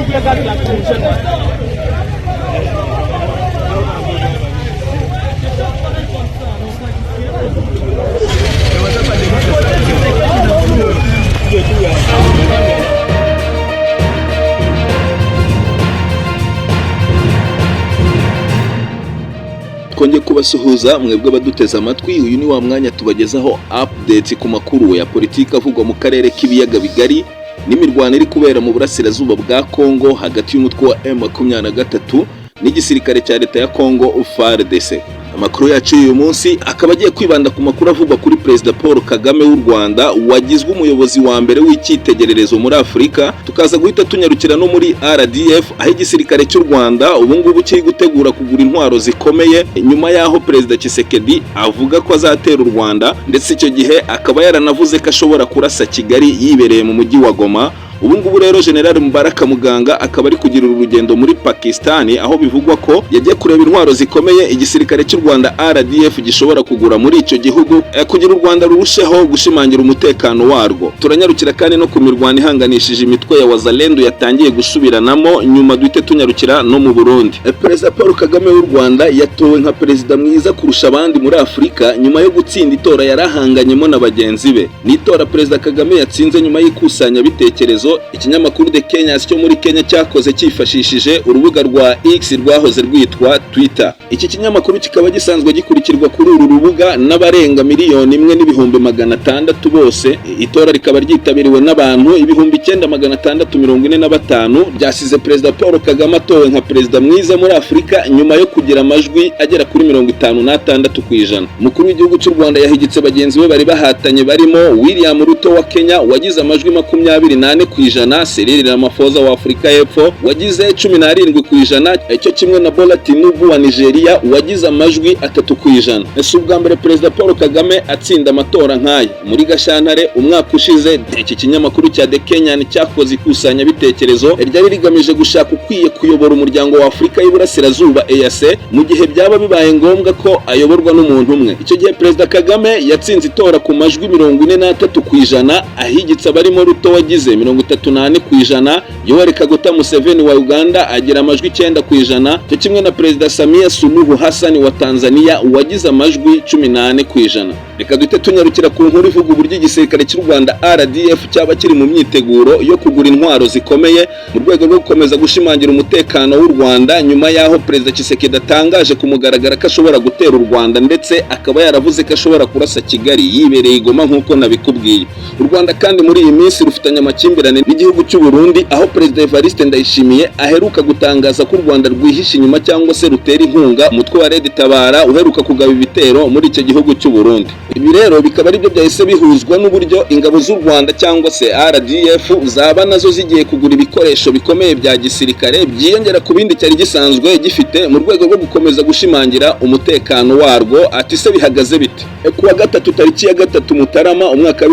Gaz lacrymogène. Twongeye kubasuhuza mwebwe abaduteze amatwi. Uyu ni wa mwanya tubagezaho update ku makuru ya politiki avugwa mu karere k'ibiyaga bigari n'imirwano iri kubera mu burasirazuba bwa Congo hagati y'umutwe wa M23 n'igisirikare cya leta ya Congo FARDC. Amakuru yacu y'uyu munsi akaba agiye kwibanda ku makuru avugwa kuri Perezida Paul Kagame w'u Rwanda wagizwe umuyobozi wa mbere w'icyitegererezo muri Afurika, tukaza guhita tunyarukira no muri RDF, aho igisirikare cy'u Rwanda ubu ngubu kiri gutegura kugura intwaro zikomeye nyuma y'aho Perezida Tshisekedi avuga ko azatera u Rwanda, ndetse icyo gihe akaba yaranavuze ko ashobora kurasa Kigali yibereye mu mujyi wa Goma. Ubu ngubu rero General Mubaraka Muganga akaba ari kugira urugendo muri Pakistan, aho bivugwa ko yagiye kureba intwaro zikomeye igisirikare cy'u Rwanda RDF gishobora kugura muri icyo gihugu kugira u Rwanda rurusheho gushimangira umutekano warwo. Turanyarukira kandi no ku mirwano ihanganishije imitwe ya Wazalendo yatangiye gusubiranamo, nyuma duhite tunyarukira no mu Burundi. Perezida Paul Kagame w'u Rwanda yatowe nka perezida mwiza kurusha abandi muri Afurika nyuma yo gutsinda itora yarahanganyemo na bagenzi be. Ni itora Perezida Kagame yatsinze nyuma y'ikusanyabitekerezo ikinyamakuru The Kenyans cyo muri Kenya cyakoze cyifashishije urubuga rwa X rwahoze rwitwa Twitter. Iki kinyamakuru kikaba gisanzwe gikurikirwa kuri uru rubuga n'abarenga 1,600,000 bose. Itora rikaba ryitabiriwe n'abantu 9645, ryasize Perezida Paul Kagame atowe nka perezida mwiza muri Afurika nyuma yo kugira amajwi agera kuri 56%. Umukuru w'igihugu cy'u Rwanda yahigitse bagenzi be bari bahatanye barimo William Ruto wa Kenya wagize amajwi 24%, Cyril Ramaphosa wa Afurika y'Epfo wagize 17%, icyo kimwe na Bola Tinubu wa Nigeria wagize amajwi 3%. Ese ubwa mbere Perezida Paul Kagame atsinda amatora nk'aya? Muri Gashyantare umwaka ushize, iki kinyamakuru cya The Kenyan cyakoze ikusanyabitekerezo ryari rigamije gushaka ukwiye kuyobora umuryango wa Afurika y'Iburasirazuba EAC mu gihe byaba bibaye ngombwa ko ayoborwa n'umuntu umwe. Icyo gihe Perezida Kagame yatsinze itora ku majwi 43%, ahigitse abarimo Ruto wagize 34%, Yoweri Kaguta Museveni wa Uganda agira amajwi 9%, cyo kimwe na Perezida Samia Suluhu Hassan wa Tanzania wagize amajwi 14%. Reka duhite tunyarukira ku nkuru ivuga uburyo igisirikare cy'u Rwanda RDF cyaba kiri mu myiteguro yo kugura intwaro zikomeye mu rwego rwo gukomeza gushimangira umutekano w'u Rwanda nyuma y'aho Perezida Tshisekedi atangaje ku mugaragaro ko ashobora gutera u Rwanda, ndetse akaba yaravuze ko ashobora kurasa Kigali yibereye i Goma nk'uko nabikubwiye. U Rwanda kandi muri iyi minsi rufitanye amakimbirane n'igihugu cy'u Burundi, aho Perezida Evariste Ndayishimiye aheruka gutangaza ko u Rwanda rwihishe inyuma cyangwa se rutera inkunga umutwe wa Red Tabara uheruka kugaba ibitero muri icyo gihugu cy'u Burundi. Ibi rero bikaba aribyo byahise bihuzwa n'uburyo ingabo z'u Rwanda cyangwa se RDF zaba nazo zigiye kugura ibikoresho bikomeye bya gisirikare byiyongera ku bindi cyari gisanzwe gifite mu rwego rwo gukomeza gushimangira umutekano warwo. Ati se bihagaze bite? Kuwa gatatu tariki ya 3 Mutarama umwaka wa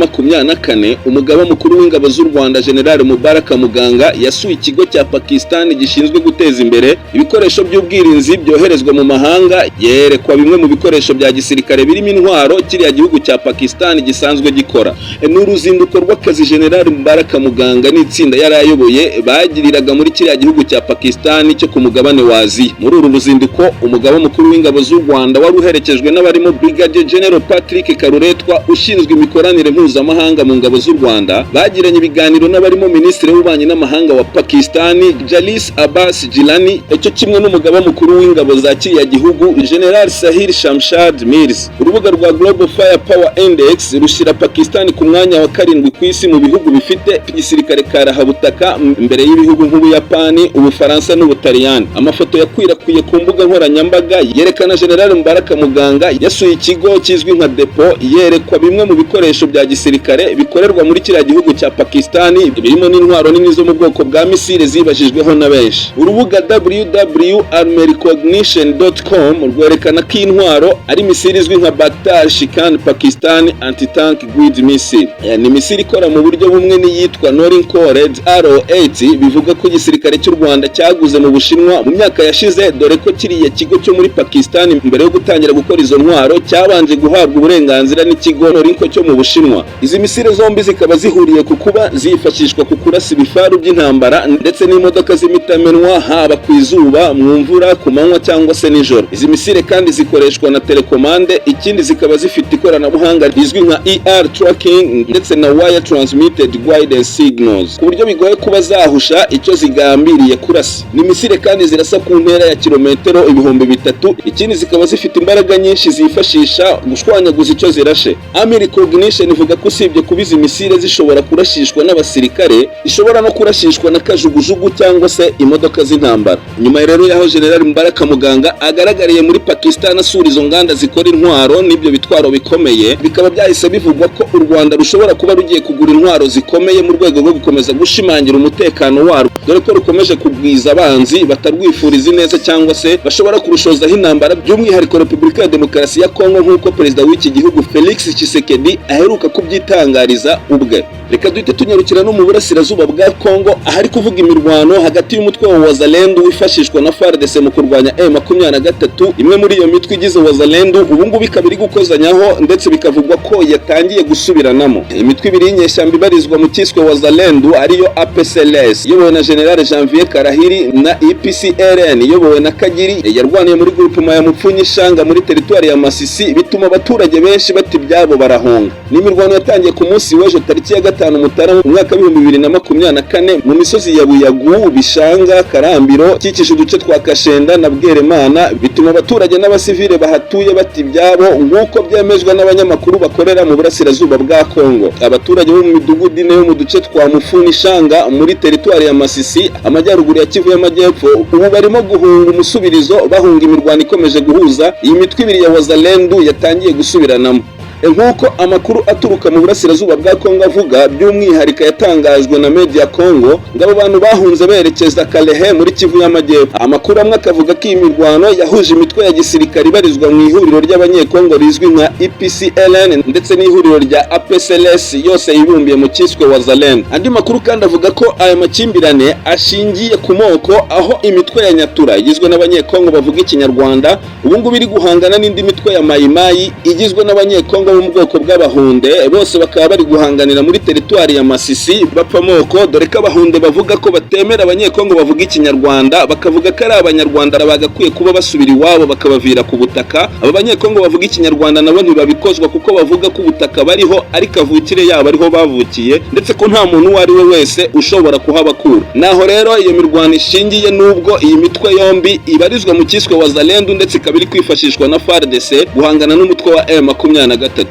2024, umugaba mukuru w'ingabo z'u Rwanda General Mubaraka Muganga yasuye ikigo cya Pakistan gishinzwe guteza imbere ibikoresho by'ubwirinzi byoherezwa mu mahanga, yerekwa bimwe mu bikoresho bya gisirikare birimo intwaro kiriya gihugu cya Pakistan gisanzwe gikora. Ni uruzinduko rw'akazi General Mubaraka Muganga n'itsinda yari ayoboye bagiriraga muri kiriya gihugu cya Pakistan cyo ku mugabane wa Aziya. Muri uru ruzinduko umugaba mukuru w'ingabo z'u Rwanda wari uherekejwe n'abarimo Brigadier General Patrick Karuretwa ushinzwe imikoranire mpuzamahanga mu ngabo z'u Rwanda, bagiranye ibiganiro n'abarimo Minisitiri w'Ububanyi n'Amahanga wa Pakistan Jalis Abbas Jilani, icyo kimwe n'umugaba mukuru w'ingabo za kiriya gihugu General Sahir Shamshad Mirza. Urubuga rwa Global Firepower Index rushyira Pakistan ku mwanya wa 7 ku isi mu bihugu bifite igisirikare karahabutaka, mbere y'ibihugu nk'Ubuyapani, Ubufaransa n'Ubutaliyani. Amafoto yakwirakwiye ku mbuga nkoranyambaga yerekana General Mubaraka Muganga yasuye ikigo kizwi nka depo, yerekwa bimwe mu bikoresho bya gisirikare bikorerwa muri kiriya gihugu cya Pakistan, birimo n'intwaro nini zo mu bwoko bwa misile zibajijweho na benshi. Urubuga www.armyrecognition.com rwerekana ko intwaro ari misile izwi nka Bayraktar Shikan Pakistan Anti-Tank Guided Missile. Ni missile ikora mu buryo bumwe n'iyitwa Norinco Red Arrow 8, bivuga ko igisirikare cy'u Rwanda cyaguze mu Bushinwa mu myaka yashize, dore ko kiriya kigo cyo muri Pakistan mbere yo gutangira gukora izo ntwaro cyabanje guhabwa uburenganzira n'ikigo Norinco cyo mu Bushinwa. Izi missile zombi zikaba zihuriye ku kuba zifashishwa ku kurasa ibifaru by'intambara ndetse n'imodoka z'imitamenwa, haba ku izuba, mu mvura, ku manywa cyangwa se nijoro. Izi missile kandi zikoreshwa na telekomande, ikindi zikaba zifite ikoranabuhanga rizwi nka IR tracking ndetse na wire transmitted guidance signals, ku buryo bigoye kuba zahusha icyo zigambiriye kurasa. Ni missile kandi zirasa ku ntera ya kilometero 3000, ikindi zikaba zifite imbaraga nyinshi zifashisha gushwanyaguza icyo zirashe. Army Recognition ivuga ko usibye kuba izi missile zishobora kurashishwa n'abasirikare, ishobora no kurashishwa na kajugujugu cyangwa se imodoka z'intambara. Nyuma rero y'aho General Mubaraka Muganga agaragariye muri Pakistan asura izo nganda zikora intwaro n'ibyo bitwaro bikomeye, bikaba byahise bivugwa ko u Rwanda rushobora kuba rugiye kugura intwaro zikomeye mu rwego rwo gukomeza gushimangira umutekano warwo, dore ko rukomeje kugwiza abanzi batarwifuriza ineza cyangwa se bashobora kurushozaho intambara, by'umwihariko Repubulika ya Demokarasi ya Kongo, nk'uko perezida w'iki gihugu Felix Tshisekedi aheruka kubyitangariza ubwe. Reka duhite tunyarukira no mu burasirazuba bwa Kongo, ahari kuvuga imirwano hagati y'umutwe wa Wazalendo wifashishwa na FARDC mu kurwanya M23. Imwe muri iyo mitwe igize Wazalendo ubu ngubu ikaba iri gukozanyaho, ndetse bikavugwa ko yatangiye gusubiranamo. Imitwe ibiri y'inyeshyamba ibarizwa mu cyiswe Wazalendo, ariyo APCLS iyobowe na General Janvier Karahiri na EPCLN iyobowe na Kagiri, yarwaniye muri groupement ya Mupfunyi Shanga muri teritwari ya Masisi, bituma abaturage benshi bata ibyabo barahunga. Ni imirwano yatangiye ku munsi w'ejo tariki ya 5 Mutarama mu mwaka w'2024 mu misozi ya Buyagu, Bishanga, Karambiro ikikije uduce twa Kashenda na Bweremana, bituma abaturage n'abasivile bahatuye bata ibyabo, nk'uko byemezwa n'abanyamakuru bakorera mu burasirazuba bwa Kongo. Abaturage bo mu midugudu ine yo mu duce twa Mufuni Shanga muri teritwari ya Masisi, amajyaruguru ya Kivu y'Amajyepfo, ubu barimo guhunga umusubirizo, bahunga imirwano ikomeje guhuza iyi mitwe ibiri ya Wazalendu yatangiye gusubiranamo. Nk'uko amakuru aturuka mu burasirazuba bwa Kongo avuga, by'umwihariko yatangajwe na Media Congo, ngo abo bantu bahunze berekeza Kalehe muri Kivu y'Amajyepfo. Amakuru amwe akavuga ko iyi mirwano yahuje imitwe ya gisirikare ibarizwa mu ihuriro ry'Abanyekongo rizwi nka EPCLN ndetse n'ihuriro rya APCLS, yose yibumbiye mu cyiswe Wazalendo. Andi makuru kandi avuga ko aya makimbirane ashingiye ku moko, aho imitwe ya Nyatura igizwe n'Abanyekongo bavuga Ikinyarwanda ubu ngubu iri guhangana n'indi mitwe ya Mayimayi igizwe n'Abanyekongo bo mu bwoko bw'Abahunde, bose bakaba bari guhanganira muri teritwari ya Masisi bapfa amoko, dore ko Abahunde bavuga ko batemera Abanyekongo bavuga Ikinyarwanda, bakavuga ko ari Abanyarwanda bagakwiye kuba basubira iwabo bakabavira ku butaka. Aba Banyekongo bavuga Ikinyarwanda nabo ntibabikozwa, kuko bavuga ko ubutaka bariho ari kavukire yabo, ariho bavukiye, ndetse ko nta muntu uwo ari we wese ushobora kuhabakura. Naho rero iyo mirwano ishingiye, nubwo iyi mitwe yombi ibarizwa mu cyiswe Wazalendu ndetse ikaba iri kwifashishwa na FARDC guhangana n'umutwe wa M23.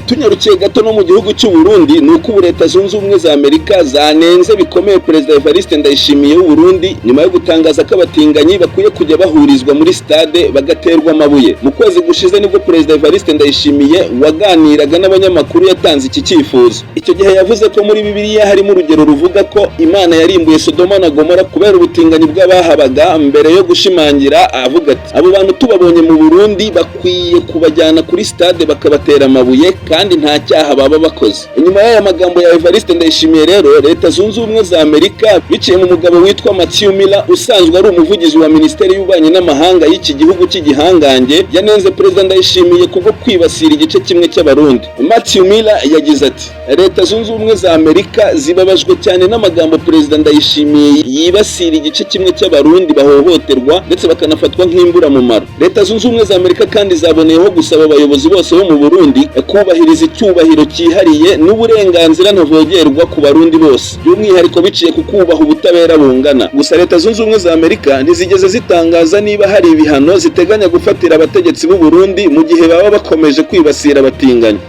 Tunyarukiye gato no mu gihugu cy'u Burundi, ni uko ubu Leta Zunze Ubumwe za Amerika zanenze bikomeye Perezida Evariste Ndayishimiye w'u Burundi, nyuma yo gutangaza ko abatinganyi bakwiye kujya bahurizwa muri stade bagaterwa amabuye. Mu kwezi gushize nibwo Perezida Evariste Ndayishimiye waganiraga n'abanyamakuru yatanze iki cyifuzo. Icyo gihe yavuze ko muri Bibiliya harimo urugero ruvuga ko Imana yarimbuye Sodoma na Gomora kubera ubutinganyi bw'abahabaga, mbere yo gushimangira avuga ati: "Abo bantu tubabonye mu Burundi bakwiye kubajyana kuri stade bakabatera amabuye, kandi nta cyaha baba bakoze." Inyuma y'aya magambo ya Evariste Ndayishimiye rero, Leta Zunze Ubumwe za Amerika biciye mu mugabo witwa Matthew Miller usanzwe ari umuvugizi wa Minisiteri y'Ububanyi n'Amahanga y'iki gihugu cy'igihangange, yanenze Perezida Ndayishimiye kubwo kwibasira igice kimwe cy'Abarundi. Matthew Miller yagize ati: "Leta Zunze Ubumwe za Amerika zibabajwe cyane n'amagambo Perezida Ndayishimiye yibasira igice kimwe cy'Abarundi bahohoterwa ndetse bakanafatwa nk'imburamumaro. Leta Zunze Ubumwe za Amerika kandi zaboneyeho gusaba abayobozi bose bo mu Burundi kubahiriza icyubahiro cyihariye n'uburenganzira ntavogerwa ku Barundi bose, by'umwihariko biciye ku kubaha ubutabera bungana." Gusa Leta Zunze Ubumwe za Amerika ntizigeze zitangaza niba hari ibihano ziteganya gufatira abategetsi b'u Burundi mu gihe baba bakomeje kwibasira abatinganyi.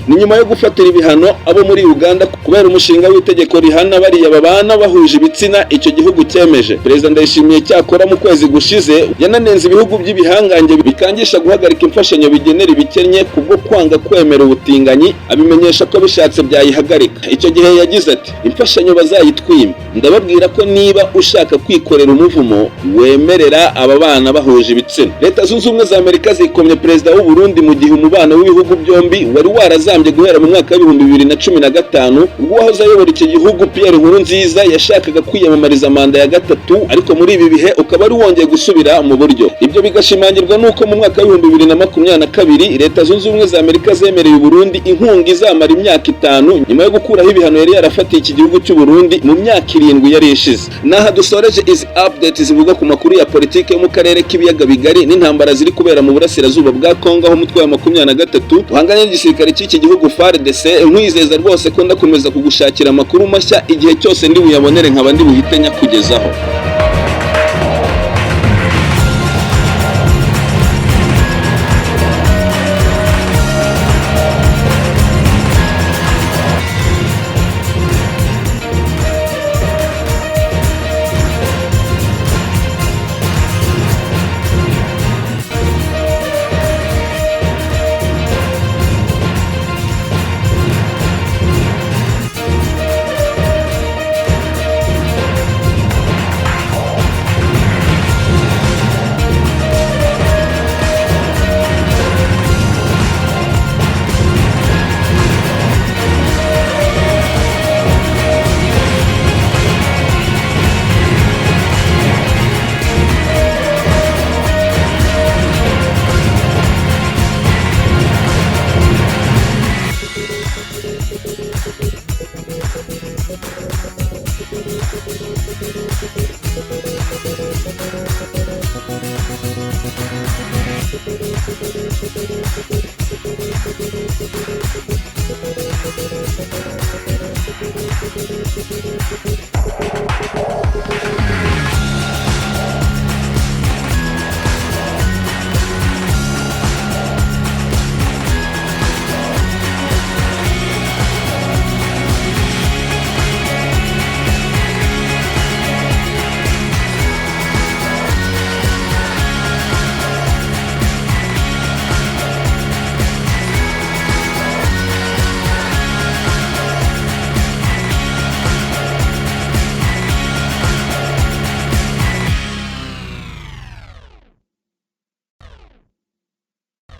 Ni nyuma yo gufatira ibihano abo muri Uganda kubera umushinga w'itegeko rihana bariya babana bahuje ibitsina icyo gihugu cyemeje. Perezida Ndayishimiye cyakora mu kwezi gushize yananenze ibihugu by'ibihangange bikangisha guhagarika imfashanyo bigenera ibikennye kubwo kwanga kwemera ubutinganyi, abimenyesha ko bishatse byayihagarika. Icyo gihe yagize ati: "Imfashanyo bazayitwima, ndababwira ko niba ushaka kwikorera umuvumo wemerera aba bana bahuje ibitsina." Leta Zunze Ubumwe za Amerika zikomye perezida w'u Burundi mu gihe umubano w'ibihugu byombi wari warazambye guhera mu mwaka wa 2015, ubwo uwahoze ayobora iki gihugu Pierre Nkurunziza yashakaga kwiyamamariza manda ya gatatu, ariko muri ibi bihe ukaba wari wongeye gusubira mu buryo. Ibyo bigashimangirwa n'uko mu mwaka wa 2022 Leta Zunze Ubumwe za Amerika zemereye Burundi inkunga izamara imyaka 5 nyuma yo gukuraho ibihano yari yarafatiye iki gihugu cy'u Burundi mu myaka 7 yari ishize. Naha dusoreje izi update zivuga ku makuru ya politike yo mu karere k'ibiyaga bigari n'intambara ziri kubera mu burasirazuba bwa Kongo, aho umutwe wa 23 uhanganye n'igisirikare cy'iki gihugu FARDC. Nkwizeza rwose ko ndakomeza kugushakira amakuru mashya igihe cyose ndi buyabonere, nkaba ndi buhite nyakugezaho.